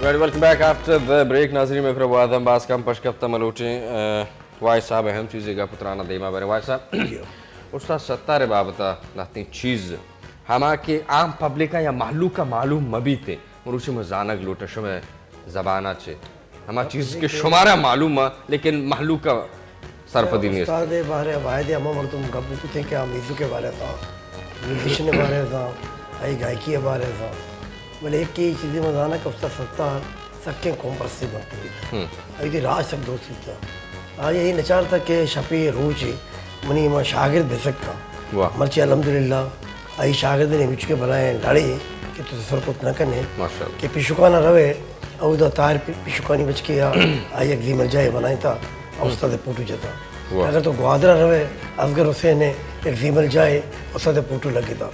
Right, welcome back after the break. ناظرین، میں پھر وعدہ باز کم پشکپتہ ملوٹیں، آ، واحد صاحب اہم چیزے گپ ترانا دیما برے۔ واحد صاحب، استاد ستار بابتا لہتیں چیز ہما کہ عام پبلک یا مہلوک معلوم مبیتیں، مروچی مزانگ لوٹا شمے زبانا چے ہما چیز کہ شمارا معلوم ہے، لیکن مہلوک سرپدی نیست۔ استاد ءِ بارے ءَ باید ہما مردم گپ بکتیں کہ آ میوزک ءِ بارے ءَ زان، میوزیشن ءِ بارے ءَ زان، آئی گائکی ءِ بارے ءَ زان۔ بلے ایک چیزے من زاناں کہ استاد ستار سکیں قوم پرستے مردم بیت۔ ہم۔ آئی دی راج سک دوست بیت۔ آئی ءَ اے نچارتا کہ شپے روچے منی ہما شاگرد بزگ کن۔ واہ۔ مرچی الحمدللہ آئی شاگردانی ہمچکیں بلائیں لڑے کہ تو تصور کت نہ کنے ماشاءاللہ۔ کہ پیشوکانا روے، اودا طاہر پی-، پیشوکانی بچکے آ، آئی یک زیمل جاہے بنائینتا، آ استاد ءِ پوٹو جتا۔ واہ۔ اگر تو گوادرا روے، اصغر حسین ءِ یک زیمل جاہے استاد ءِ پوٹو لگتا۔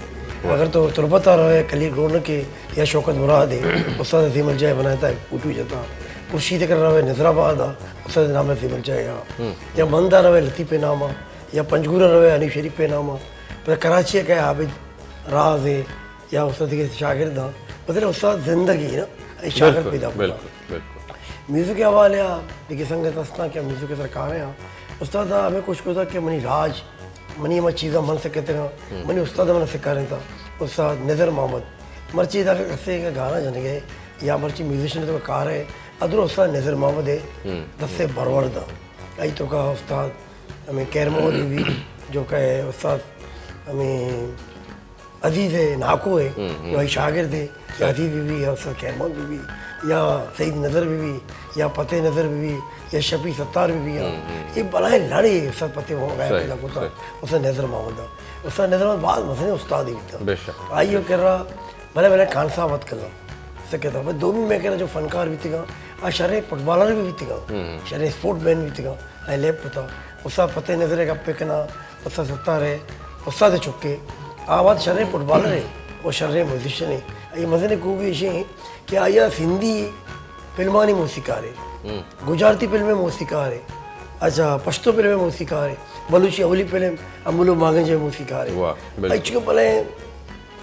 واہ۔ اگر تو تربتا روے، کلیر گرونک ءِ یا شوکت مراد ءِ، استاد ءِ زیمل جاہے بنائینتا، یک پوٹو جتا۔ خورشید ءِ کرا روے نظر آباد ءَ، استاد ءِ نام ءَ زیمل جاہے آ۔ ہم۔ یا مند ءَ روے لطیف ءِ نام ءَ، یا پنجگور ءَ روے حنیف شریف ءِ نام ءَ۔ پدا کراچی ءَ کہ عابد راز ءِ یا استاد دگہ شاگرد آں، بزاں استاد زندگی نا، اے شاگرد بالکل، پیدا کتا۔ بالکل، بالکل۔ میوزک ءِ حوالے ءَ دگہ سنگت ہستاں کہ میوزک ءِ سرا کار ءَ آں۔ استاد ءَ ہمے کوشش کتا کہ منی راج، منی ہما چیزاں من سکتگاں، ہم۔ منی استاد ءَ من سکارینتا، استاد نظر محمد۔ مرچی ادا کسے کہ گانا جنگ ءَ یا مرچی میوزیشن ءِ تو کار ءَ، ادرو استاد نظر محمد ءِ ہم۔ دست ءِ برورد آں۔ آئی توکا استاد ہمیں خیر محمد بی بی، جو کہ استاد ہمیں عزیز ءِ ناکو ءِ، ہم، ہم۔ جو آئی شاگرد ءِ، یا صحیح۔ عزیز بی بی، یا استاد خیر محمد بی بی، یا سعید نظر بی بی، یا فتح نظر بی بی، یا شفیع ستار بی بی، ہم، ہم۔ اے بلائیں لڑے استاد فتح محمد غائب صحیح، پیدا کتا، صحیح۔ استاد نظر محمد۔ استاد نظر محمد باز مزنیں استادے بیتا۔ بے شک۔ آئی ءِ کرا بلے بلے خان صاحب اتکگا۔ سکتا۔ بس دومی مئے کرا جو فنکار بیتگا، آ شریں فٹبالر بھی بیتگا، ہم۔ شریں اسپورٹ مین بیتگا۔ آئی لیب کتا۔ استاد فتح نظر ءِ گپ ءَ کناں، استاد ستار ءِ، استاد ءِ چکے۔ آ وت شریں فٹبالر ءِ و شریں میوزیشن ءِ۔ آئی مزنیں خوبی ایش ایں کہ آئی ءَ سندھی فلمانی موسیقار ءِ، ہم۔ گجراتی فلم ءِ موسیقار ءِ، اچھا، پشتو فلم ءِ موسیقار ءِ، بلوچی اولی فلم امبلو مانگنج ءِ موسیقار ءِ۔ واہ، بالکل۔ آئی چکے بلے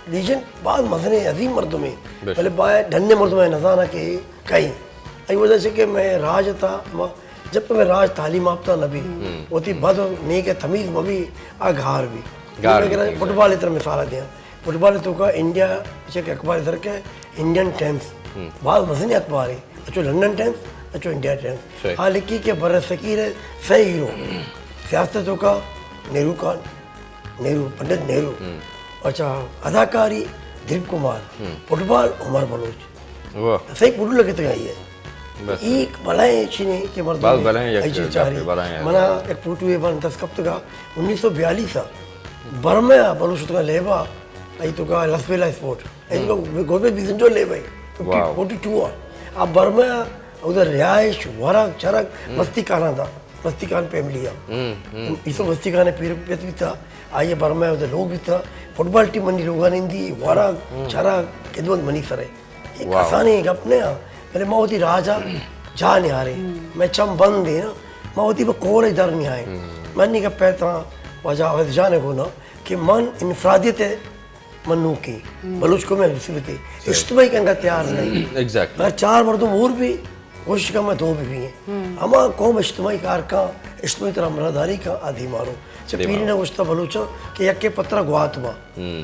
لیجنڈ باز مزنیں عظیم مردمے، بے شک۔ بلے باید ڈنے مردمے نزاناں کہ اے کئے۔ اے وجہ چہ کہ مئے راج تا، ما، جب مئے راج تعلیم یافتہ نہ بی، ہم۔ وتی بد و نیک ءِ تمیز مہ بی، آ گار بی۔ گار بی، میں کہ exactly۔ فٹبال ءِ ترا مثال دیاں۔ فٹبال ءِ توکا انڈیا چہ یک اخبار در کہ انڈین ٹائمز۔ ہم۔ باز مزنیں اخبارے۔ اچو لندن ٹائمز، اچو انڈیا ٹائمز۔ صحیح۔ آ لکھی کہ برصغیر ءِ سئے ہیرو۔ سیاست ءِ توکا نیرو خان۔ نیرو، پنڈت نیرو۔ ہم۔ اچھا، اداکاری دلیپ کمار، ہم۔ فٹبال عمر بلوچ۔ واہ۔ صحیح فوٹو لگتگ آئی ءِ۔ بس۔ اے بلائیں چیزے کہ مردم باز بلائیں یک اے چیز چاری۔ بلائیں۔ منا یک فوٹو ءِ بان دست کپتگا، انیس سو بیالیس ءَ برما ءَ بلوچ شتگا لیبا، اے توکا لسبیلہ اسپورٹ۔ اے ہم۔ توکا گورنمنٹ بیزنجو لیبا اے۔ واہ۔ فورٹی ٹو ءَ۔ آ برما ءَ ادھر رہائش، ورگ، چرگ، ہم۔ مستی کاراں دا۔ مستی خان فیملی ءَ۔ ہم، ہم۔ ایسو مستی خان ءِ پیر پت بیتا، آئی ءِ برما ءَ لوگ بیتا، فٹبال ٹیم منی لوگا نندی، ورگ، ہم۔ چرگ، خدمت منی سر ءَ۔ اے واہ۔ کسانیں گپ نہ آ، بلے ما وتی راج ءَ جاہ نیاریں۔ ہم۔ مئے چم بند ایں نا، ما وتی پہ کور ءَ در نیائیں۔ ہم۔ من نی گپ ءَ تاں واجہ حافظ جان ءَ گونا کہ من انفرادیت ءَ منوکیں۔ ہم۔ بلوچ قوم ءِ مصیبتے۔ صحیح۔ اجتماعی کنگا تیار نہیں۔ ایگزیکٹلی۔ اگر چار مردم اور بھی، کوشش کنگا دو بھی بھی ہیں۔ ہم۔ ہما قوم اجتماعی کار کا، اجتماعی طرح ہمراہ داری کا، آ دیما رو۔ چہ دیما رو۔ پیری نہ گوشتا بلوچاں کہ یکے پترا گوات با۔ ہم۔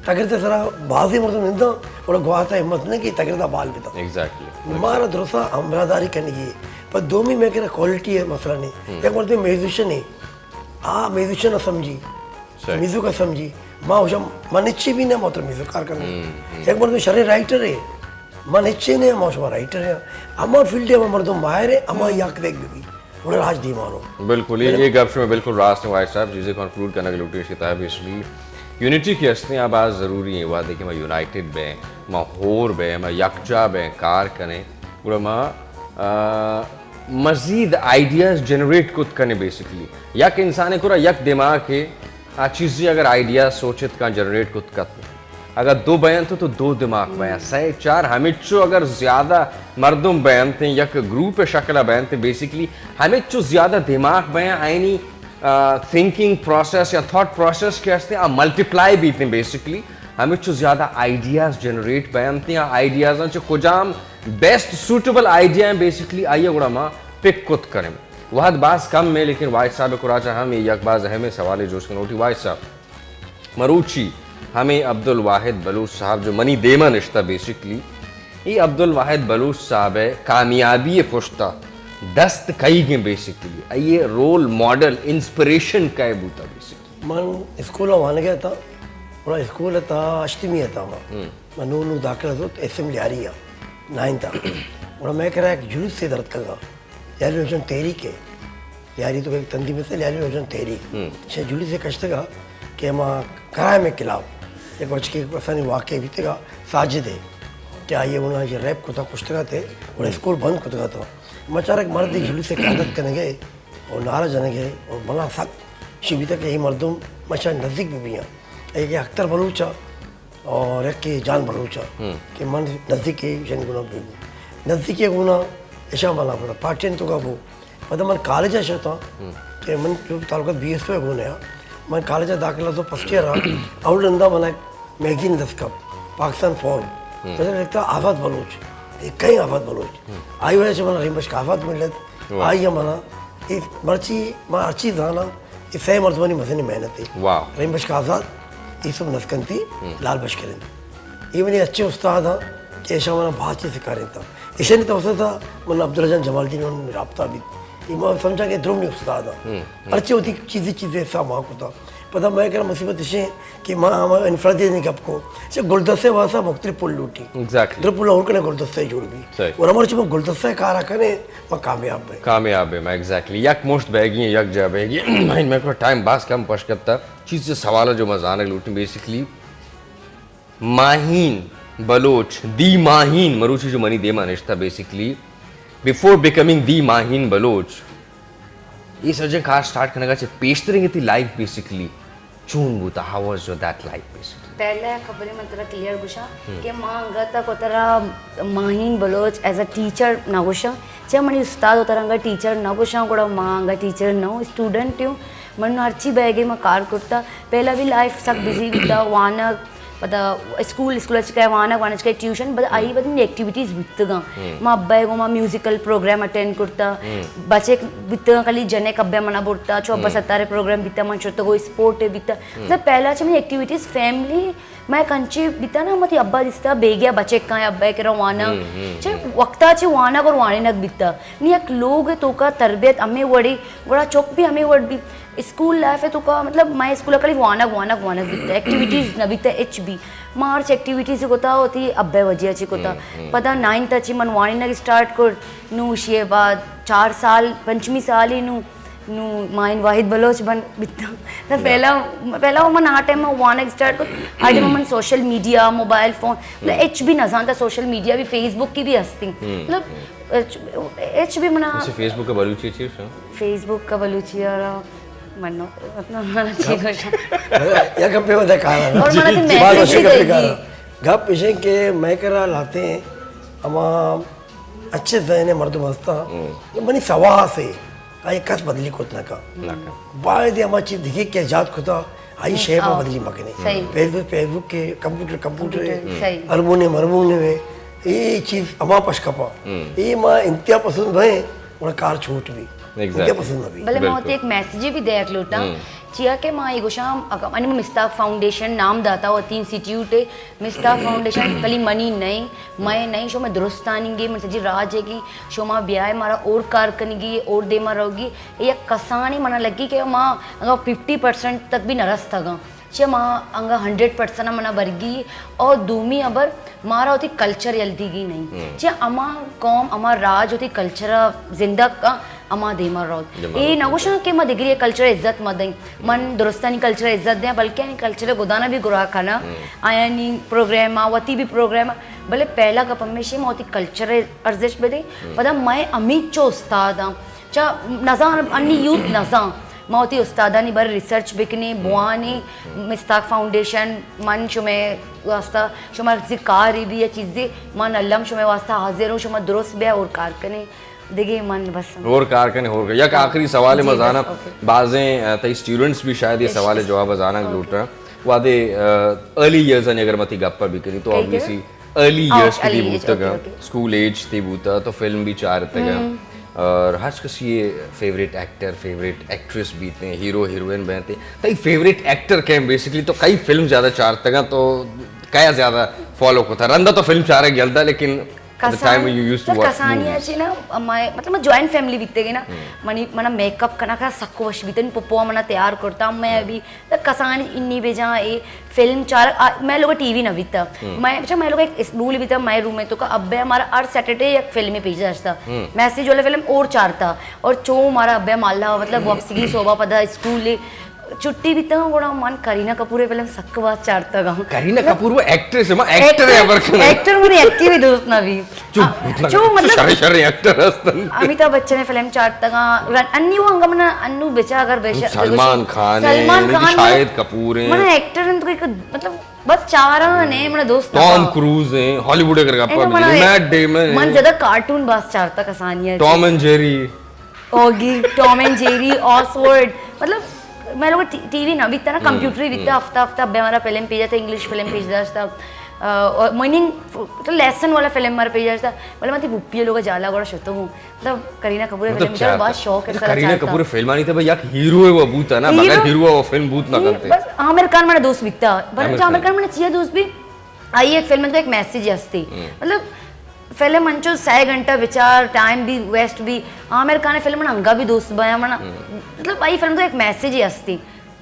تگرد ءِ سرا بازیں مردم ننداں، گڑا گوات ءَ ہمت نہ کہ تگرد ءَ بال بدا۔ ایگزیکٹلی۔ مارا درسا ہمراہ داری کنگی۔ پر دومی میں کہنا کوالٹی ءِ مسئلہ نہیں۔ ہم۔ یک مردم میوزیشن ہے، آ میوزیشن ءَ سمجھی۔ صحیح۔ میوزک ءَ سمجھی۔ ما ہوشم، من ہچی بھی نہ، ما تر میوزک کار کرنے۔ ہم، ہم۔ یک مردم شریں رائٹر ہے۔ من ہچی نہ، ما شما رائٹر ہے۔ ہما فیلڈ ءَ ہما مردم ماہر ہے، ہما ہم۔ یک دیکھ بھی بھی۔ گڑا راج دیما رو۔ بالکل، اے، اے گپ شما بالکل راست ہیں واحد صاحب۔ چیزے کنکلوڈ کنگ لوٹی، اس کے تحت بھی اس لیے یونٹی کہ ہستیں آ باز ضروری ہیں۔ وہدے کہ ما یونائٹڈ بیں، ما ہور بیں، ما یکجا بیں، کار کنیں، گڑا ما، آ، مزید آئیڈیاز جنریٹ کت کنیں بیسکلی۔ یک انسان کرا یک دماغ ہے، آ چیزے اگر آئیڈیا سوچت کن، جنریٹ کت کت، اگر دو بینت تو دو دماغ بینت، سئے، چار، ہمچو اگر زیادہ مردم بینت، یک گروپ شکل بینت، بیسکلی ہمچو زیادہ دماغ بینت، آئینی، آ، تھنکنگ پروسیس یا تھاٹ پروسیس کہ ہستیں، آ ملٹیپلائی بیتیں بیسکلی۔ ہمچو زیادہ آئیڈیاز جنریٹ بینت یا آئیڈیازاں چہ کجام بیسٹ سوٹیبل آئیڈیا ہیں، بیسکلی آئیے گڑا ما پک کت کریں۔ وہد باز کم ہے، لیکن واحد صاحب کراچا ہم یہ یک باز اہم سوال جوش کنوٹی۔ واحد صاحب، مروچی ہمیں عبدالواحد بلوچ صاحب جو منی دیما نشتہ، بیسکلی یہ عبدالواحد بلوچ صاحب ہے، کامیابی پشتا دست کئی گیں؟ بیسکلی یہ رول ماڈل، انسپریشن کئے بوتا بیسکلی؟ من اسکول ءَ وانگ ءَ اتاں، گڑا اسکول ءِ تہا ہشتمی ءِ تہا من، من نوں نوں داخلہ زرت ایس ایم لیاری ءَ، نائنتھ ءَ۔ گڑا مئے کرا یک جلوسے در اتکگ ءَ، لیاری نوجوان تحریک ءِ، لیاری تو یک تنظیم است، لیاری نوجوان تحریک۔ چہ جلوسے کشتگ ءَ کہ ہما کرائم ءِ خلاف یک بچکے کسانی واقعہ بیتگ ءَ، ساجد ءِ، کہ آئی ءَ گڑا ریپ کتا، کشتگ ءَ تے، گڑا اسکول بند کتگ ءَ تو۔ ما چارگ مردے جلوسے قیادت کنگ ءَ، اور نعرہ جنگ ءَ، اور منا سک خوشی بیتگ کہ اے مردم مچا نزدیک بہ بیاں۔ اے کہ اختر بلوچ ءَ اور یک کہ جان بلوچ ءَ کہ من نزدیکی جن گنا بہ بو۔ نزدیکی گنا اشاں منا پدا پارٹی تو کا بو۔ پدا من کالج ءَ شتاں کہ من تعلقات بی ایس او گونے ءَ۔ من کالج ءَ داخلہ تو فرسٹ ایئر ءَ، اول رندا من میگزین دست کپ، پاکستان فورم۔ پدا لکھتا آزاد بلوچ۔ اے کئی آزاد بلوچ؟ آئی وجہ سے من رحیم بخش آزاد ملت۔ واہ۔ آئی ءَ منا اے مرچی ما ہرچی زاناں، اے سئے مردمانی مزنیں محنت اے۔ واہ۔ رحیم بخش آزاد، یوسف نسکنتی، لال بخش کرندی۔ اے منی اچھے استاد آں کہ ایشاں منا باز چیز سکھارینتا۔ ایشانی توسط ءَ من عبداللہ جان جمالدین ءَ رابطہ بیت۔ اے ما سمجھاں کہ درمنی استاد آں۔ ہرچی وتی چیزے چیزے حصہ ما کتا۔ پدا مئے کرا مصیبت اشیں کہ ما ہما انفرادی نی گپ کو، چہ گلدستے واسطہ مختلف پل لوٹی۔ ایگزیکٹلی۔ در پل اور کنے گلدستے جوڑ بی۔ صحیح۔ اور ہمارا چہ ما گلدستے کارا کنے، ما کامیاب بیں۔ کامیاب بیں، ما ایگزیکٹلی۔ یک مشت بیگی، یک جا بیگی۔ میں، میں کو ٹائم باز کم پش کرتا۔ چیز سے سوال جو ما زانگ لوٹیں، بیسکلی ماہین بلوچ، دی ماہین، مروچی جو منی دیما نشتہ، basically, before becoming the Mahin Baloch, یہ سجن کار سٹارٹ کرنے کا چہ پیشتریں تئی لائف بیسکلی چون بوتا؟ How was your that life basically? پہلا خبریں من ترا کلیئر گوشاں کہ ما انگت کو ترا ماہین بلوچ ایز اے ٹیچر نہ گوشاں، چہ منی استاد و ترا انگا ٹیچر نہ گوشاں، گڑا ما انگا ٹیچر نہ ہوں، اسٹوڈنٹ ہوں۔ من ہرچی بیگے ما کار کرتا، پہلا بھی لائف سک بزی بیتا، وانگ، پدا اسکول، اسکول اچ کئے وانگ، وانگ اچ کئے ٹیوشن، پدا آئی پدا نی ایکٹیویٹیز بیتگاں۔ ما ابا گوما میوزیکل پروگرام اٹینڈ کرتا، بچک بیتگاں کلی جنک ابا منا برتا، چو ابا ستارے پروگرام بیتا، من شتگو اسپورٹ بیتا۔ مطلب پہلا چہ منی ایکٹیویٹیز فیملی، مئے کنچی بیتا نا، متی ابا دیستا بیگیا بچک کائیں، ابا کرا وانگ۔ چہ وقتا چہ وانگ اور وانینگ بیتا۔ نی یک لوگ توکا تربیت ہمے وڑی، گڑا چک بھی ہمے وڑ بھی۔ اسکول لائف ء توکا، مطلب، مئے اسکول ء کلی وانگ، وانگ، وانگ بیتہ، ایکٹیویٹیز نہ بیتہ ہچ بھی۔ ما ہرچ ایکٹیویٹیز کتا، وتی ابے وجہ چی کتا۔ پدا نائنتھ ء چی من وانینگ اسٹارٹ کرت، نو اشی ء بعد چار سال، پنچمی سال ہی نو، نو ماہین واحد بلوچ بن بیتا۔ نہ پہلا، پہلا من آ ٹائم وانگ اسٹارٹ کرت، آ ٹائم من سوشل میڈیا، موبائل فون، مطلب، ہچ بھی نہ زانتا، سوشل میڈیا بھی، فیس بک کی بھی ہستی۔ مطلب، ہچ، ہچ بھی منا اچھا، فیس بک کا بلوچی چی؟ فیس بک کا بلوچی اور منو، اتنا منا چی گوشا۔ یا گپے مدہ کارا نا۔ اور منا تے میسج بھی دیگی۔ گپ اشیں کہ مئے کرا لاتے ہیں، اما اچھے ذہن مردم ہستا، منی سوا سے، آئی کس بدلی کت نہ کا۔ باید اما چیز دیگه کہ ایجاد کتا، آئی شے پہ بدلی مکنے۔ فیس بک، فیس بک کے، کمپیوٹر، کمپیوٹر، ہارمونیم، ہارمونیم ہے۔ اے چیز اما پش کپا۔ اے ما انتہا پسند بھئیں، اور کار چھوٹ بھی۔ انتہا پسند نہ بھی۔ بلے ما وتی ایک میسج بھی دیک لوٹاں۔ چیا کہ ما اے گوشاں، اگاں منی مستاق فاؤنڈیشن نام داتا وتی انسٹیٹیوٹ ہے، مستاق فاؤنڈیشن کلی منی نہیں، مئے نہیں، شما درستانی گی، من سجی راج ہے گی، شما بیائے مارا اور کار کنگی، اور دیما رہوگی۔ اے یک کسانی منا لگی کہ ما اگاں ففٹی پرسنٹ تک بھی نہ رستگاں۔ چہ ما انگا ہنڈریڈ پرسنٹ منا برگی اور دومی ابر مارا وتی کلچر یل دیگی نہیں۔ چہ اما قوم، اما راج وتی کلچر زندگ کا، اما دیما روت۔ اے نہ گوشاں کہ ما دگری کلچر عزت مہ دیں۔ من درستانی کلچر عزت دیں، بلکہ آیانی کلچر گدانا بھی گرا کنا، آیانی پروگرام، وتی بھی پروگرام۔ بلے پہلا گپ ہمیشہ ما وتی کلچر ارزش بدیں۔ پدا مئے امیت چو استاد ہاں۔ چا نزان، انی یوتھ نزان۔ ما وتی استادانی بارے ریسرچ بکنیں، بوانیں، مستاق فاؤنڈیشن، من شمئے واسطہ، شما کسی کاری بھی یا چیزی، من الم شمئے واسطہ حاضر ہوں، شما درست بیا اور کار کنیں۔ دیگه من بس۔ اور کار کنیں، اور کار۔ یک آخری سوال، جی، ما بس، زاناں، اوکے۔ بازیں، آ، تئی اسٹوڈنٹس بھی شاید یہ سوال جواب زانگ لوٹ رہا۔ وہدے ارلی ایئرز آنی اگر ما تئی گپ ءَ بکنیں تو کئی کئی؟ آبویسلی ارلی او، ایئرز کہ تئی ارلی ایج، بوتگ اوکے، ات، اوکے۔ اسکول ایج تئی بوتگ ات، تو فلم بھی چارتگ ات۔ ہم۔ اور ہر کسی فیوریٹ ایکٹر، فیوریٹ ایکٹریس بیت ایں، ہیرو ہیروئن بیت ایں۔ تئی فیوریٹ ایکٹر کئے ایں بیسکلی؟ تو کئی فلم زیادہ چارتگ ات، تو کئے زیادہ فالو کتگ؟ رندا تو فلم چارگ یلہ دات، لیکن at the time when you used to watch movies. کسانی ءَ چی نا، مئے، مطلب، ما جوائنٹ فیملی بیتگ ایں نا، ہم۔ منی، منا میک اپ کنگ ءَ سک وش بیت، پپو ءَ منا تیار کرتگ، مئے ابھی تک کسانی انی بجا اے فلم چار، آ، مئے لوگ ٹی وی نہ بیتا۔ ہم۔ مئے، اچھا، مئے لوگ ایک اس-، رول بیتا، مئے روم ءَ تو کہ ابے ہمارا ہر سیٹرڈے یک فلم پیش داشتا۔ ہم۔ میسج والا فلم اور چارتا۔ اور چو ہمارا ابے مالا، مطلب، واپسی کی صوبہ پدا اسکول چھٹی بیتا، گڑا من کرینہ کپور فلم سک باز چارتا گا۔ کرینہ کپور وہ ایکٹریس ہے، ما ایکٹر ہے، ایکٹر، ایکٹر منی یکی بھی دوست نہ بھی۔ چو، آ، مطلب، چو، مطلب، شریں، شریں ایکٹر ہستن۔ امیتابھ بچن فلم چارتگاں، رن-، انی وہ انگا منا انو بچا اگر بچا، سلمان خان ہے، سلمان خان شاہد کپور ہیں۔ منا ایکٹر ہیں تو کوئی، مطلب، بس چاراں نے، منا دوست ٹام کروز ہیں، ہالی ووڈ اگر گپا بجنی، میٹ ڈیمن ہیں۔ من زیادہ کارٹون باز چارتا کسانی ہے۔ Tom and Jerry. Oghi, Tom and جیری، آسورڈ، مطلب، مئے لوگ ٹی-، ٹی وی نہ بیتا نا، ہم، کمپیوٹر ہی بیتا، ہم۔ ہفتہ ہفتہ ابے ہمارا فلم پیش داشتا، انگلش فلم پیش داشتا، آ، اور میننگ تو لیسن والا فلم ہمارا پیش داشتا، بلے من تئی پھوپی لوگ جالا گوڑا شتو ہوں، مطلب، کرینہ کپور مطلب فلم چارتا۔ بہت شوق ہے، اچھا، سارا کرینہ چارتا۔ کپور فلمانی تو بھائی یک ہیرو ہے وہ بوتا نا، بغیر ہیرو وہ فلم بوت نہ کرتے۔ بس عامر خان منا دوست بیتا، بلے عامر خان۔ عامر خان منا چیا دوست بھی؟ آئی ایک فلم تو ایک میسج ہستی۔ ہم۔ مطلب، فلم انچو سئے گھنٹہ بچار، ٹائم بھی ویسٹ بھی، عامر خان فلم انگا بھی دوست بیا منا۔ ہم۔ مطلب، آئی فلم تو ایک میسج ہی ہستی۔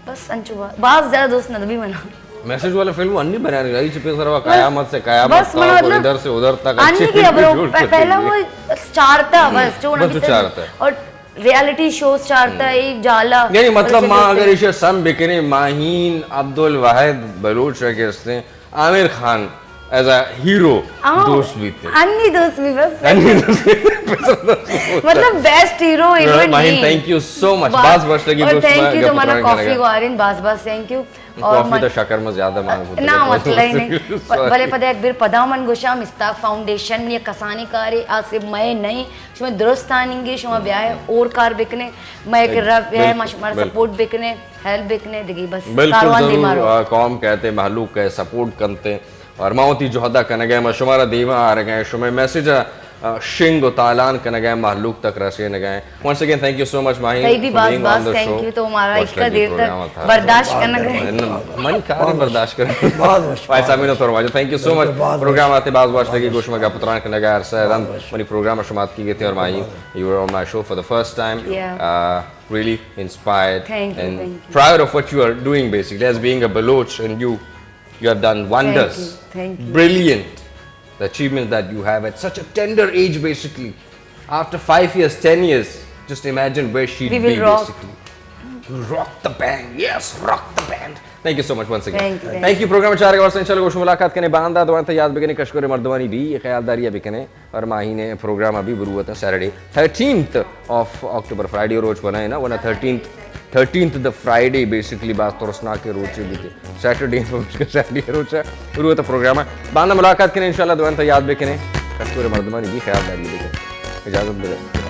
بس انچو با-، باز زیادہ دوست نہ بھی منا۔ میسج والا فلم انی بنانے رہی چھ پیسر وا قیامت سے قیامت بس تک منا اور مطلب ادھر سے ادھر تک انی اچھے کی فلم ابرو جوڑ پ-، پہلا کرتے ہیں۔ وہ چارتا بس جو بس نہ تو بیتا چارتا۔ اور ریالٹی شوز چارتا ہم۔ ہے جالا۔ یعنی مطلب اور ما اگر اسے سم بکنے ماہین عبدالواحد بلوچ کے ہستے عامر خان ایز اے ہیرو آؤ۔ دوست بیتے۔ انی دوست بھی بس۔ انی دوست بھی۔ مطلب بیسٹ ہیرو ہیروئن ماہین، نہیں۔ تھینک یو سو مچ۔ با-، باز وش لگی اور دوست تھینک میں یو گپ تو منا تران کافی کرنے کا۔ گوارین باز باز تھینک یو۔ اور کافی من تو شکر میں زیادہ مان ہوتے نا، مسئلہ ہی نہیں۔ سوری۔ بلے پدا ایک بیر پدا من گوشاں مستاق فاؤنڈیشن یہ کسانی کارے آ صرف مئے نہیں، شما درست آننگے، شما بیائے اور کار بکنے، مئے کرا بیائے، ما شمارا سپورٹ بکنے، ہیلپ بکنے، دگی بس بالکل کاروان دے ضرور، مارو۔ آ، قوم کہتے مخلوق کہ سپورٹ کنتے اور ما وتی جہدا کنگے، ما شمارا دیما آرگے، شمے میسج آ، شنگ و تالان کنگے، مخلوق تک رسینگے۔ Once again, thank you so much, Maheen, تئی بھی باز باز تھینک یو، تو ہمارا اتکا دیر تک برداشت کنگے۔ منی کار برداشت کرنا۔ باز وش، بھائی سامعین و ترواجہ، تھینک یو سو مچ۔ پروگرام آتے باز وش لگی، گوش میں گپ تران کنگے، عرصہ رند منی پروگرام شما اتکی گیتے اور Maheen, you were on my show for the first time. Yeah. Uh, really inspired and proud of what you are doing, basically, as being a Baloch, and you, you have done wonders. Thank you. Thank you. Brilliant. The achievements that you have at such a tender age, basically. After five years, ten years, just imagine where she'd be, basically. We will rock. Rock the band. Yes, rock the band. Thank you so much once again. Thank you, thank you. Thank you. Program چارگ واسطے انشاءاللہ گوش ملاقات کنے باندا، دوان تا یاد بکنے کشکور مردمانی بھی خیال داری بکنے۔ اور ماہین پروگرام ابھی بروت سیٹرڈے تھرٹینتھ آف اکتوبر، فرائیڈے روچ بنائے نا، ورنہ تھرٹینتھ، تھرٹینتھ دا فرائیڈے بیسکلی باز ترسناک روچے بیتے۔ سیٹرڈے، سیٹرڈے روچ بروت پروگرام۔ باندا ملاقات کنے انشاءاللہ، دوان تا یاد بکنے۔ کشکور مردمانی بھی خیال داری بکنے۔ اجازت بدے۔